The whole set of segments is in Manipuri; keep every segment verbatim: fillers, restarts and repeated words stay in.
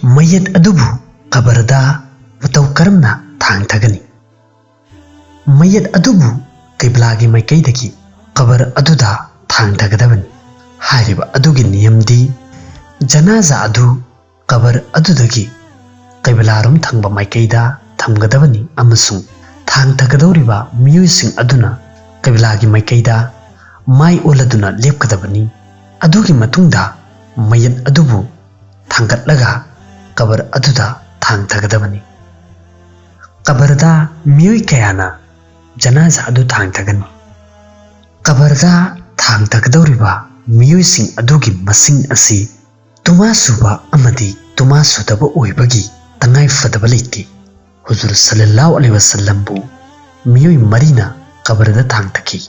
ꯃꯌꯦꯠ ꯑꯗꯨꯕꯨ ꯀꯕꯔꯗ ꯃꯇꯧ ꯀꯔꯝꯅ ꯊꯥꯡꯊꯒꯅꯤ? ꯃꯌꯦꯠ ꯑꯗꯨꯕꯨ ꯀꯤꯕ꯭ꯂꯥꯒꯤ ꯃꯥꯏꯀꯩꯗꯒꯤ ꯀꯕꯔ ꯑꯗꯨꯗ ꯊꯥꯡꯊꯒꯗꯕꯅꯤ꯫ ꯍꯥꯏꯔꯤꯕ ꯑꯗꯨꯒꯤ ꯅꯤꯌꯝꯗꯤ, ꯖꯅꯥꯖꯥ ꯑꯗꯨ ꯀꯕꯔ ꯑꯗꯨꯗꯒꯤ ꯀꯤꯕ꯭ꯂꯥꯔꯣꯝ ꯊꯪꯕ ꯃꯥꯏꯀꯩꯗ ꯊꯝꯒꯗꯕꯅꯤ ꯑꯃꯁꯨꯡ ꯊꯥꯡꯊꯒꯗꯧꯔꯤꯕ ꯃꯤꯑꯣꯏꯁꯤꯡ ꯑꯗꯨꯅ ꯀꯤꯕ꯭ꯂꯥꯒꯤ ꯃꯥꯏꯀꯩꯗ ꯃꯥꯏ ꯑꯣꯜꯂꯗꯨꯅ ꯂꯦꯞꯀꯗꯕꯅꯤ꯫ ꯑꯗꯨꯒꯤ ꯃꯇꯨꯡꯗ ꯃꯌꯦꯠ ꯑꯗꯨꯕꯨ ꯊꯥꯡꯒꯠꯂꯒ ꯀꯕꯔ ꯑꯗꯨꯗ ꯊꯥꯡꯊꯒꯗꯕꯅꯤ꯫ ꯀꯕꯔꯗ ꯃꯤꯑꯣꯏ ꯀꯌꯥꯅ ꯖꯅꯥꯖꯥ ꯑꯗꯨ ꯊꯥꯡꯊꯒꯅꯤ? ꯀꯕꯔꯗ ꯊꯥꯡꯊꯒꯗꯧꯔꯤꯕ ꯃꯤꯑꯣꯏꯁꯤꯡ ꯑꯗꯨꯒꯤ ꯃꯁꯤꯡ ꯑꯁꯤ ꯇꯨꯃꯥ ꯁꯨꯕ ꯑꯃꯗꯤ ꯇꯨꯃꯥ ꯁꯨꯗꯕ ꯑꯣꯏꯕꯒꯤ ꯇꯉꯥꯏ ꯐꯗꯕ ꯂꯩꯇꯦ꯫ ꯍꯨꯖꯨꯔ ꯁꯜꯂꯜꯂꯥꯍꯨ ꯑꯂꯩꯍꯤ ꯋꯁꯜꯂꯝꯕꯨ ꯃꯤꯑꯣꯏ ꯃꯔꯤꯅ ꯀꯕꯔꯗ ꯊꯥꯡꯊꯈꯤ꯫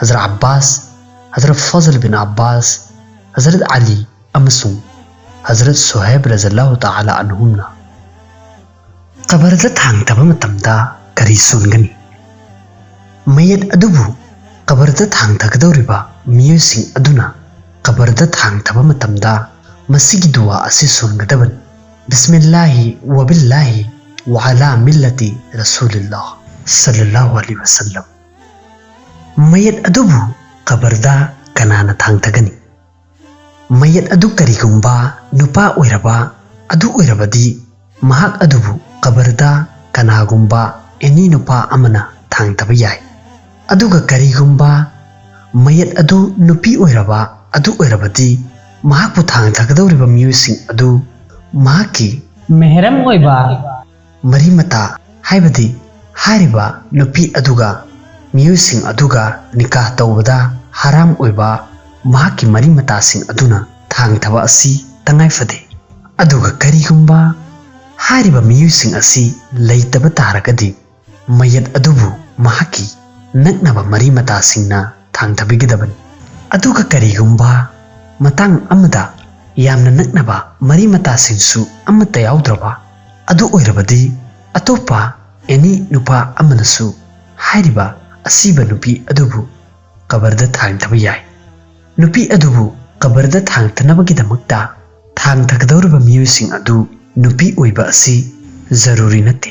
ꯍꯖꯔꯠ ꯑꯕꯥꯁ, ꯍꯖꯔꯠ ꯐꯖꯜ ꯕꯤꯟ ꯑꯕꯥꯁ, ꯍꯖꯔꯠ ꯑꯂꯤ ꯑꯃꯁꯨꯡ ꯍꯖꯔꯠ ꯁꯨꯍꯩꯕ ꯔꯖꯜꯂꯥꯍꯨ ꯇꯥꯂꯥ ꯑꯟꯍꯨꯝꯅ꯫ ꯀꯕꯔꯗ ꯊꯥꯡꯊꯕ ꯃꯇꯝꯗ ꯀꯔꯤ ꯁꯣꯟꯒꯅꯤ? ꯃꯌꯦꯠ ꯑꯗꯨꯕꯨ ꯀꯕꯔꯗ ꯊꯥꯡꯊꯒꯗꯧꯔꯤꯕ ꯃꯤꯑꯣꯏꯁꯤꯡ ꯑꯗꯨꯅ ꯀꯕꯔꯗ ꯊꯥꯡꯊꯕ ꯃꯇꯝꯗ ꯃꯁꯤꯒꯤ ꯗꯨꯋꯥ ꯑꯁꯤ ꯁꯣꯟꯒꯗꯕꯅꯤ: ꯕꯤꯁꯃꯤꯜꯂꯥꯍꯤ ꯋꯕꯤꯜꯂꯥꯍꯤ ꯋ ꯑꯂꯥ ꯃꯤꯜꯂꯇꯤ ꯔꯁꯨꯂꯤꯜꯂꯥꯍ ꯁꯜꯂꯜꯂꯥꯍꯨ ꯑꯂꯩꯍꯤ ꯋꯁꯜꯂꯝ꯫ ꯃꯌꯦꯠ ꯑꯗꯨꯕꯨ ꯀꯕꯔꯗ ꯀꯅꯥꯅ ꯊꯥꯡꯊꯒꯅꯤ? ꯃꯌꯦꯠ ꯑꯗꯨ ꯀꯔꯤꯒꯨꯝꯕ ꯅꯨꯄꯥ ꯑꯣꯏꯔꯕ ꯑꯗꯨ ꯑꯣꯏꯔꯕꯗꯤ, ꯃꯍꯥꯛ ꯑꯗꯨꯕꯨ ꯀꯕꯔꯗ ꯀꯅꯥꯒꯨꯝꯕ ꯑꯦꯅꯤ ꯅꯨꯄꯥ ꯑꯃꯅ ꯊꯥꯡꯊꯕ ꯌꯥꯏ꯫ ꯑꯗꯨꯒ ꯀꯔꯤꯒꯨꯝꯕ ꯃꯌꯦꯠ ꯑꯗꯨ ꯅꯨꯄꯤ ꯑꯣꯏꯔꯕ ꯑꯗꯨ ꯑꯣꯏꯔꯕꯗꯤ, ꯃꯍꯥꯛꯄꯨ ꯊꯥꯡꯊꯒꯗꯧꯔꯤꯕ ꯃꯤꯑꯣꯏꯁꯤꯡ ꯑꯗꯨ ꯃꯍꯥꯛꯀꯤ ꯃꯦꯍꯔꯝ ꯑꯣꯏꯕ ꯃꯔꯤ ꯃꯇꯥ, ꯍꯥꯏꯕꯗꯤ ꯍꯥꯏꯔꯤꯕ ꯅꯨꯄꯤ ꯑꯗꯨꯒ ꯃꯤꯑꯣꯏꯁꯤꯡ ꯑꯗꯨꯒ ꯅꯤꯀꯥꯍ ꯇꯧꯕꯗ ꯍꯔꯥꯝ ꯑꯣꯏꯕ ꯃꯍꯥꯛꯀꯤ ꯃꯔꯤ ꯃꯇꯥꯁꯤꯡ ꯑꯗꯨꯅ ꯊꯥꯡꯊꯕ ꯑꯁꯤ ꯇꯉꯥꯏ ꯐꯗꯦ꯫ ꯑꯗꯨꯒ ꯀꯔꯤꯒꯨꯝꯕ ꯍꯥꯏꯔꯤꯕ ꯃꯤꯑꯣꯏꯁꯤꯡ ꯑꯁꯤ ꯂꯩꯇꯕ ꯇꯥꯔꯒꯗꯤ, ꯃꯌꯦꯠ ꯑꯗꯨꯕꯨ ꯃꯍꯥꯛꯀꯤ ꯅꯛꯅꯕ ꯃꯔꯤ ꯃꯇꯥꯁꯤꯡꯅ ꯊꯥꯡꯊꯕꯤꯒꯗꯕꯅꯤ꯫ ꯑꯗꯨꯒ ꯀꯔꯤꯒꯨꯝꯕ ꯃꯇꯥꯡ ꯑꯃꯗ ꯌꯥꯝꯅ ꯅꯛꯅꯕ ꯃꯔꯤ ꯃꯇꯥꯁꯤꯡꯁꯨ ꯑꯃꯠꯇ ꯌꯥꯎꯗ꯭ꯔꯕ ꯑꯗꯨ ꯑꯣꯏꯔꯕꯗꯤ, ꯑꯇꯣꯞꯄ ꯑꯦꯅꯤ ꯅꯨꯄꯥ ꯑꯃꯅꯁꯨ ꯍꯥꯏꯔꯤꯕ ꯑꯁꯤꯕ ꯅꯨꯄꯤ ꯑꯗꯨꯕꯨ ꯀꯕꯔꯗ ꯊꯥꯡꯊꯕ ꯌꯥꯏ꯫ ꯅꯨꯄꯤ ꯑꯗꯨꯕꯨ ꯀꯕꯔꯗ ꯊꯥꯡꯊꯅꯕꯒꯤꯗꯃꯛꯇ ꯊꯥꯡ ꯊꯥꯒꯗꯧꯔꯤꯕ ꯃꯤꯑꯣꯏꯁꯤꯡ ꯑꯗꯨ ꯅꯨꯄꯤ ꯑꯣꯏꯕ ꯑꯁꯤ ꯖꯔꯨꯔꯤ ꯅꯠꯇꯦ꯫